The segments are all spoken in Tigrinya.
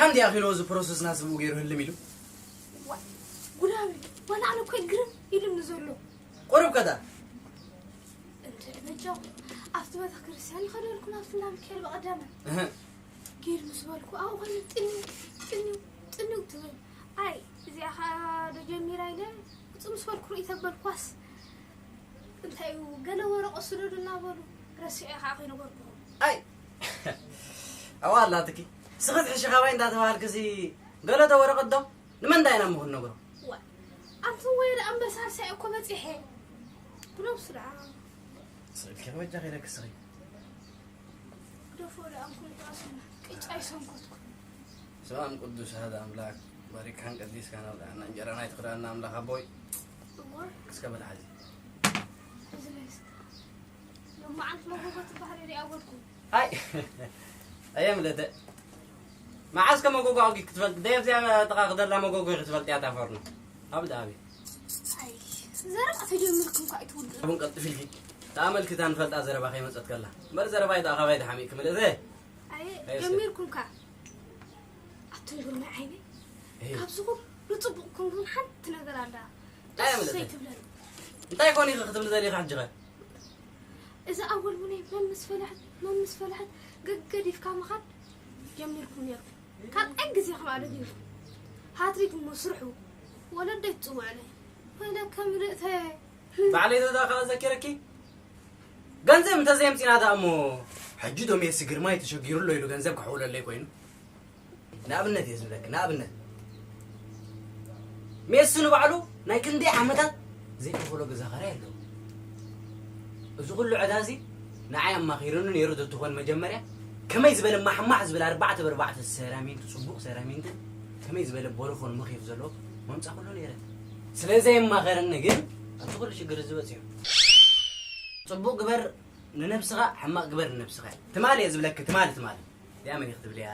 እንዲ ኣኺሎ እዚ ፕሮሰስ ናስብኡ ገይሩ ህልም ኢሉ። ዋ፣ ጉዳዊ፣ ዋላ ኣነ እኮ ግርም ኢሉኒ ዘሎ። ቁሩብ ከዳ እንተ በጃኹም፣ ኣብቲ ቤተ ክርስቲያን ይኸደልኩም፣ ኣብቲ እንዳ ሚካኤል በቐዳመ። እህ፣ ጌድ ምስ በልኩ፣ ኣብኡ ኾይኑ ጥኒው፣ ጥኒው፣ ጥኒው ትብል። ኣይ፣ እዚኣ ኸኣ ዶ ጀሚራ ኢለ፣ ውፅእ ምስ በልኩ ርእይ ተበልኳስ። እንታይ እዩ፣ ገለ ወረቐ ስደዱ እናበሉ፣ ረሲዐ ኸኣ ከይነገርኩኹም። ኣይ፣ ኣዋ ኣላትኪ። ስኽት ሕሺ ካባይ እንዳተባሃልክሲ፣ ገለ ዶ ወረቐት ዶ? ንመን ዳይና ምኹን ነግሮ? ዋ፣ ኣንቱም ወይ ደኣ እምበር ሳልሳይ እኮ በጺሐ። ብነብሱ ደኣ። ስእልኪ ከበጃ ከይደክ ስኺ። ግደፎ ደኣ እንኩም ጥራስና። ቅጫ ይሰንኮትኩ። ሰላም ቅዱስ ሓደ ኣምላክ ባሪካን ቀዲስካን ኣብልዓና እንጀራና ይትኽዳና ኣምላኽ ኣቦይ። እሞ እስከ በል ሓዚ። እዚ ለይስ። ሎማዓንቲ መጎጎ ትበሃል እየ ደኣ ወድኩ። ኣይ ኣየ ምለተ መዓስ ከ መጎጎ ኣውጊ ክትፈልጥ ደየብዚያ ጥቓ ክደላ መጎጎ ክትፈልጥ እያ ታፈርኑ። ኣብ ደኣቢ ኣይ ዘረባ ተጀምርኩም እኳ ኣይትውድኡ። ቡን ቀልጥፊልኪ ተኣመልክታ ንፈልጣ ዘረባ ከይመፀት ከላ እምበር ዘረባ ይተኣኻባይ ተሓሚእኪ ምልእተ ኣየ ጀሚርኩም እኳ ኣቱም ግርማይ ዓይነይ። ካብዚ ኩሉ ፅቡቕ ክንክን ሓንቲ ነገር ኣላ። ኣየ ደስ ምልእተ ዘይትብለኒ። እንታይ ኮን ኢኺ ክትብሊ ዘሊኻ ሕጂ ኸ እዚ ኣወል ቡነይ መምስ ፈላሕት መምስ ፈላሕት ገገዲፍካ ምኻድ ጀሚርኩም ነይርኩም። ካልኣይ ግዜ ከማለት እዩ። ሃትሪክ እሞ ስርሑ ወለደይ ትጽውዕለይ። ወይለከ ምልእተ ባዕለይ ተዳ ከኣ ዘኪረኪ ገንዘብ እንተዘየምፂና ደኣ እሞ ሕጂ ዶ ሜሲ ግርማይ ተሸጊሩ ኣሎ ኢሉ ገንዘብ ክሕውለለይ ኮይኑ ንኣብነት እየ ዝብለኪ ንኣብነት ሜሲ ንባዕሉ ናይ ክንደይ ዓመታት ዘይከፈሎ ገዛ ኸራይ ኣለዎ እዚ ኩሉ ዕዳ እዚ ንዓይ ኣማኺሩኒ ነይሩ ተትኾን መጀመርያ ከመይ ዝበለ ማሕማሕ ዝብል ኣርባዕተ ብኣርባዕተ ሰራሚንት ፅቡቕ ሰራሚንትን ከመይ ዝበለ ቦሎፎን ምኽየፍ ዘለዎ መምፃ ኩሉ ነይረ ስለ ዘየማኸረኒ ግን ኣብዚ ኩሉ ሽግር እዚ በፂሑ ፅቡቕ ግበር ንነብስኻ ሕማቕ ግበር ንነብስኻ ትማል እየ ዝብለኪ ትማል ትማል እዚኣ መን ክትብልያ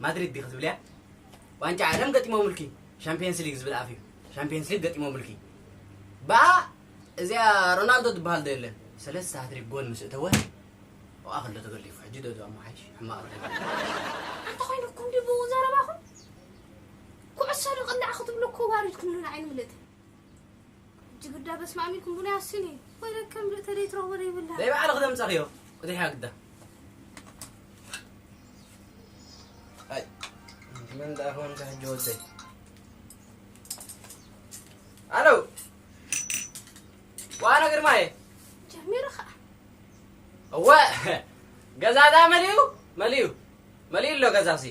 ማድሪድ ዲ ክትብልያ ዋንጫ ዓለም ገጢሞምልኪ ሻምፒየንስ ሊግ ዝብል ኣፍ እዩ ሻምፒየንስ ሊግ ገጢሞምልኪ ብኣ እዚኣ ሮናልዶ ትበሃል ዶ የለን ሰለስተ ሃትሪክ ጎል ምስ እተወ ብኣ ከሎ ተገሊፉ ሕጂ ዶ ዶ ኣሞ ሓይሽ ሕማቕ ኣንተ ኮይንኩም ዲ ብኡ ዘረባኹም ኩዕሶ ንቕላዕ ክትብሉ እኮ ዋሪድኩም ንዓይ ንምልእቲ ጅግዳ በስማሚልኩም ቡና ያስኒ ወይለከም ብእተደይ ትረኽቦ ዘይብላ ዘይበዓል ክተምጻኽዮ ቁዲሕ ኣግዳ ኣይ መን ደኣ ኾንካ ሕጂ ወደይ ኣሎ ዋና ግርማየ ጀሚሩ ኸዓ እወ ገዛ ዳ መሊኡ መሊኡ መሊኡ ኣሎ ገዛሲ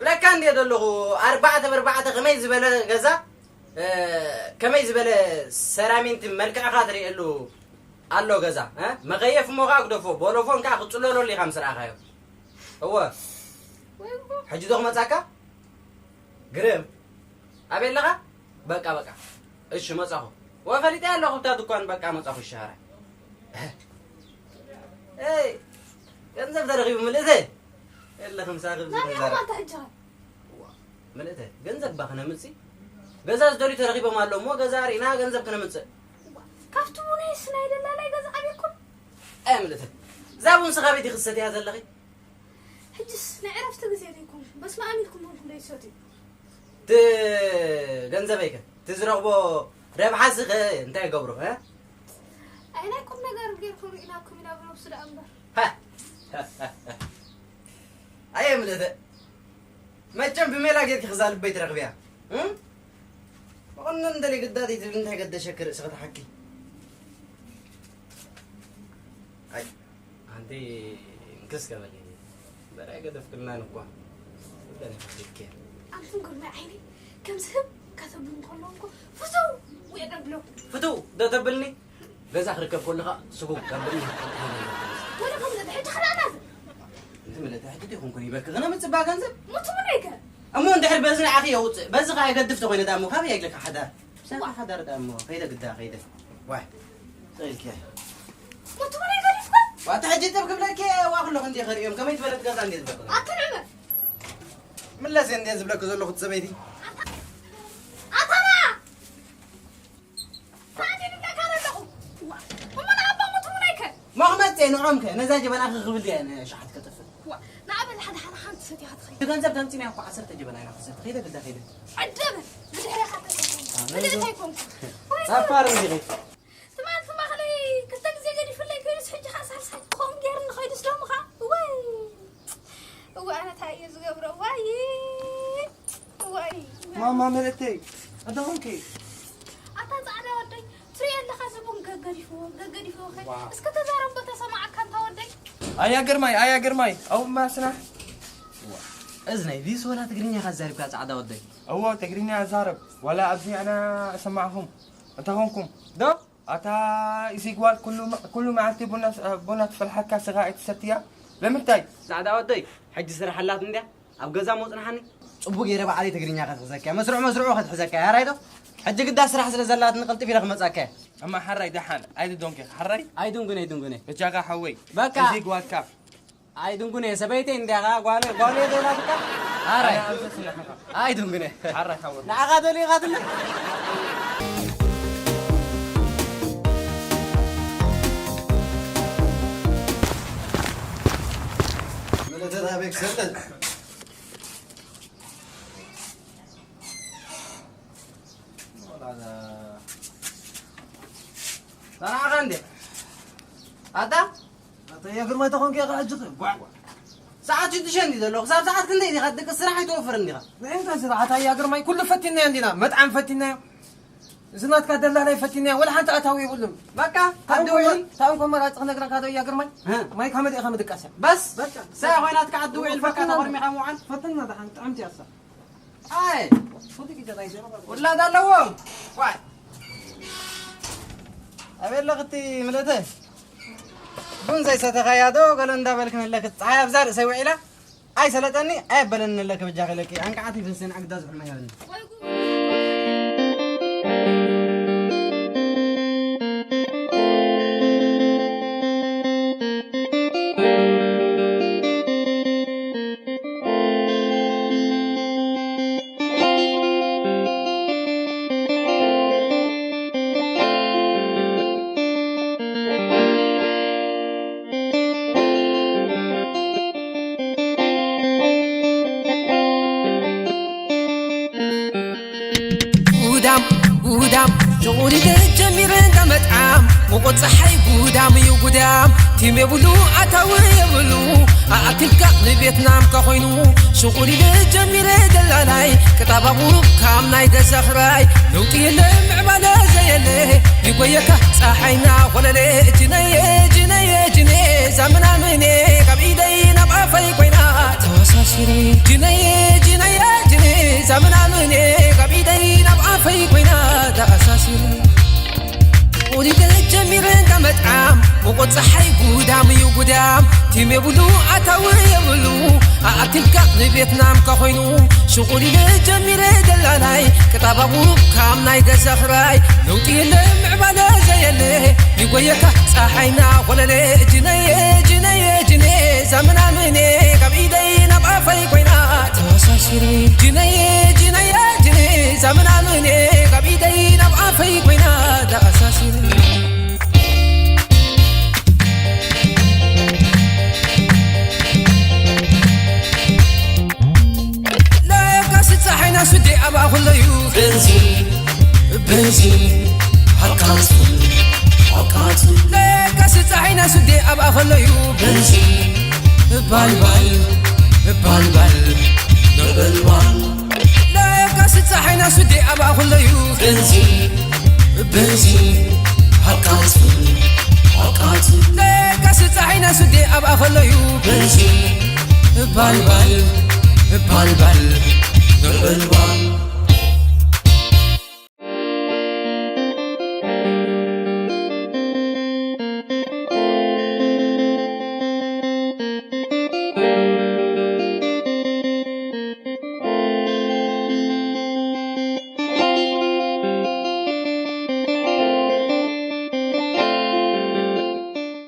ብለካ እንድየ ዘለኹ ኣርባዕተ ብኣርባዕተ ከመይ ዝበለ ገዛ ከመይ ዝበለ ሰራሚንት መልክዕኻ ትርእየሉ ኣሎ ገዛ መኸየፍ እሞ ከዓ ግደፎ ቦሎፎን ከዓ ክፅለለሉ ኢኻ ምስ ረኣኻዮ እወ ሕጂ ዶ ክመፃካ ግርም ኣበይ ኣለኻ በቃ በቃ እሺ መጻኹ ወፈሊጠ ኣለኹ ብታ ድኳን በቃ መጻኹ ይሻራ እይ ገንዘብ ተረኺቡ ምልእተ የለኽም ሳኺ ናበይ ዝዘራ ኣማንታ ሕጂ ምልእተ ገንዘብ ባ ክነምጽእ ገዛ ዝደልዩ ተረኺቦም ኣለዉ እሞ ገዛ ርኢና ገንዘብ ክነምጽእ ካብቲ ቡነይስ ናይ ደላላይ ገዛ ኣበይኩም ኣይ ምልእተ እዛ ቡን ስኻ ቤት ይኽሰት እያ ዘለኺ ሕጅስ ናይ ዕረፍቲ ግዜ ዘይኮንኩም በስመ ኣብ ኢልኩም ቡንኩም ዘይትሰትዩ እቲ ገንዘበይ ከ እቲ ዝረኽቦ ረብሓ እዚ ከ እንታይ ይገብሮ እ? ኣይ ናይ ቁም ነገር ጌርኩም ርኢናኩም ኢና ብነብሱ ደኣ እምበር ኣየ ምልእተ መቸም ብሜላ ጌርኪ ክዛ ልበይ ትረኽብያ እ? መቐነን እንደለ ግዳት ይትብል እንታይ ገደሸኪ ርእሲ ክትሓኪ ኣይ ኣንቲ እንክስ ከበሊ በራይ ገደፍክልናን እኳ እንደነ ሓሲብኪ ኣንቱም ግርማይ ዓይኒ ከም ዝህብ ከተብሉ እንከለዉ እኮ ፍትው ውየ ደብሎ ፍትው ዶ ተብልኒ ገዛ ክርከብ ከለኻ ስጉም ካብ ብኒ ወደ ከም ዘተ ሕጂ ክዳናት እዚ ምልእተ ሕጂ ዲኹም ኩን ይበልክ ክነምጽእ ባ ገንዘብ ሙትሙነይከ እሞ እንድሕር በዚ ንዓኺ የውፅእ በዚ ኸዓ የገድፍ ተኾይነ ዳሞ ካበይ የግለካ ሓዳር ብሰንኪ ሓዳር ዳሞ ከይደ ግዳ ከይደ ዋይ ሰኢልኪ ሙትሙነይ ገዲፍካ ዋታ ሕጂ ጥብ ክብለኪ ዋ ክለኹ እንዲ ኸርእዮም ከመይ ዝበለት ገዛ እንዲ ዝበለት ኣትንዕመ ምለስ እንዲ ዝብለክ ዘለኹ ሰበይቲ ኣታና ሳዕዲ ንብለካ ዘለኹ እሞ ንኣባ ሙትሙነይከ ማ ክመፅእ ንዖምከ ነዛ ጀበናኺ ክብል እየ ንሸሓት ከጥፍእ ንኣበል ሓደ ሓደ ሓንቲ ሰቲኻ ትኸይድ። ገንዘብ ተምፂና እኮ ዓሰርተ ጀበና ኢና ክንሰቲ። ከይደ ግዳ ከይደ። ዕደበ፣ ብድሕሪኻ ተሰቲ። ኣነ ብድሕሪኻ ኣይኮንኩ። ወይ ጻፋር እንዲኺ። ትማል ትማኽለይ ክልተ ግዜ ገዲፉለይ ከይዱስ፣ ሕጂ ኸዓ ሳልሳይ ክኸውን ገይሩኒ ኸይዱስ ደሞ ኸዓ። ወይ። እወ፣ ኣነ እንታይ እየ ዝገብሮ? ዋይ። ዋይ። ማማ መለተይ፣ ኣታ ኮንከ? ኣታ ጻዕዳ ወደይ፣ ትሪኦ ኣለኻ፣ እዚ ቡን ገገዲፍዎ፣ ገገዲፍዎ ኸ? ዋው። እስከ ተዛረቦ ተሰማዓካ፣ ኣንታ ወደይ። ኣያ ግርማይ፣ ኣያ ግርማይ፣ ኣው ማስና። ዋ፣ እዝነይ፣ ቢስ ወላ ትግርኛ ካዛሪብካ ጻዕዳ ወደይ? እዎ፣ ትግርኛ ኣዛረብ። ዋላ ኣብዚ ኣና እሰማዕኹም። እንታይ ኾንኩም? ዶ? ኣታ፣ እዚ ጓል ኩሉ መ-፣ ኩሉ መዓልቲ ቡና ስ-፣ ቡና ትፈልሓካ፣ ስጋ ኣይትሰትያ። ለምንታይ? ጻዕዳ ወደይ፣ ሕጂ ስራሕ ኣላት እንድያ። ኣብ ገዛ ምጽንሓኒ። ጽቡቕ ገይረ ባዕለይ ትግርኛ ከትሕዘካ፣ መስርዑ መስርዑ ከትሕዘካ፣ ያራይ ዶ? ሕጂ ግዳ ስራሕ ስለ ዘላትኒ ቅልጥፍ ኢለ ክመጻካ እየ። እማ ሓራይ ደሓን፣ ኣይትደንግኽ፣ ሓራይ? ኣይድንጉነ፣ ኣይድንጉነ። በጃኻ ሓወይ፣ በቃ። እዚ ጓልካ። ኣይድንጉነ፣ ሰበይተይ እንዲያ፣ ጓለ-፣ ጓለይ ዘይላትካ? ሓራይ። ኣነ ኣምሰስ ንዓኻ። ኣይድንጉነ። ሓራይ ሓወይ። ንዓኻ ደሊኻትኒ? መለተ ናበይ ክሰደድ? ተናኻ እንዴ? ኣታ? ኣታ፣ ያ ግርማይ ተኾንክ ኢኻ ሕጂ ኸ? ጓዕ፣ ጓዕ። ሰዓት ሽዱሽተ እንዲ ዘሎ፣ ክሳብ ሰዓት ክንደይ ዲኻ ትድቅስ? ስራሕ ኣይትወፍርን ዲኻ? እንታይ ስራሕ? ኣታ፣ ያ ግርማይ፣ ኩሉ ፈቲናዮ እንዲና፣ መጥዓም ፈቲናዮ። እዚ ናትካ ደላላይ ፈቲናዮ፣ ወላ ሓንቲ ኣታዊ የብሉን። በቃ፣ ታንኮ ኣዲ ውዒል። መር-፣ ታንኮ መራፂ ክነግረካ ዶ፣ ያ ግርማይ? እ። ማይ ካብ መሊእኻ ምድቃስ እያ። በስ? በቃ። ሰ ኮይናትካ ዓዲ ውዒል፣ በቃ፣ ፈትና፣ ተኾርሚኻ ምውዓል። ፈትና ደሓን፣ ጥዕምቲ እያ እሳ። ኣይ፣ ውላድ ኣለዎ። ዋይ። ኣበይ ኣለኽቲ ምልእተ? ቡን ዘይሰተኻያ ዶ ገለ እንዳበልክ ንለክ? ፀሓይ ኣብዛ ርእሰይ ውዒላ። ኣይ ሰለጠኒ፣ ኣይ ኣበለኒ ንለክ በጃኺ ኢለኪ። ኣንቃዓቲ ብንስን ኣግዳ ዝሑል ማይ ሃብኒ። ጉዳም፣ ጉዳም፣ ሸቑሊለ ጀሚረ እንዳ መጥዓም፣ ሙቐት ጸሓይ ጉዳም እዩ ጉዳም፣ ቲም የብሉ ኣታዊ የብሉ፣ ኣኣኪልካ ንቤትናም ከኾይኑ፣ ሸቑሊለ ጀሚረ ደላላይ፣ ቅጣባቑ ካብ ናይ ገዛ ኽራይ፣ ለውጢ የለ ምዕባለ ዘየለ፣ ይጎየካ ጸሓይና ኾለለ፣ ጅነየ፣ ጅነየ፣ ጅነ፣ ዛምናምኔ፣ ካብ ኢደይ ናብ ኣፈይ ኮይና፣ ተወሳሲረ፣ ጅነየ፣ ጅነየ፣ ጅነ፣ ዛምናምኔ፣ ካብ ኢደይ ናብ ኣፈይ ኮይና፣ ተኣሳሲረ። ቁሊተ ጀሚረ እንዳ መጥዓም፣ ሙቐት ጸሓይ ጉዳም እዩ ጉዳም፣ ቲም የብሉ ኣታዊ የብሉ፣ ኣኣኪልካ ንቤትናም ከኾይኑ፣ ሽቑሊለ ጀሚረ ደላላይ፣ ቅጣባቑ ካብ ናይ ገዛ ኽራይ፣ ለውጢ የለ ምዕባለ ዘየለ፣ ይጎየካ ጸሓይና ኾለለ፣ ጅነየ፣ ጅነየ፣ ጅነ፣ ዛምናምኔ፣ ካብ ኢደይ ናብ ኣፈይ ኮይና፣ ተወሳሲረ፣ ጅነየ፣ ጅነየ፣ ጅነ፣ ዛምናምኔ፣ ካብ ኢደይ ናብ ኣፈይ ኮይና፣ ተኣሳሲረ። ለካስ ጸሓይና ሱዴ ኣብኣ ኸሎ እዩ። ቤንዚን፣ ቤንዚን፣ ሓቃቱ፣ ሓቃቱ። ለካስ ጸሓይና ሱዴ ኣብኣ ኸሎ እዩ። ቤንዚን፣ ባልባል፣ ባልባል፣ ነበልባል። ለካስ ጸሓይና ሱዴ ኣብኣ ኸሎ እዩ። ቤንዚን፣ ቤንዚን፣ ሓቃቱ፣ ሓቃቱ። ለካስ ጸሓይና ሱዴ ኣብኣ ኸሎ እዩ። ቤንዚን፣ ባልባል፣ ባልባል፣ ነበልባል።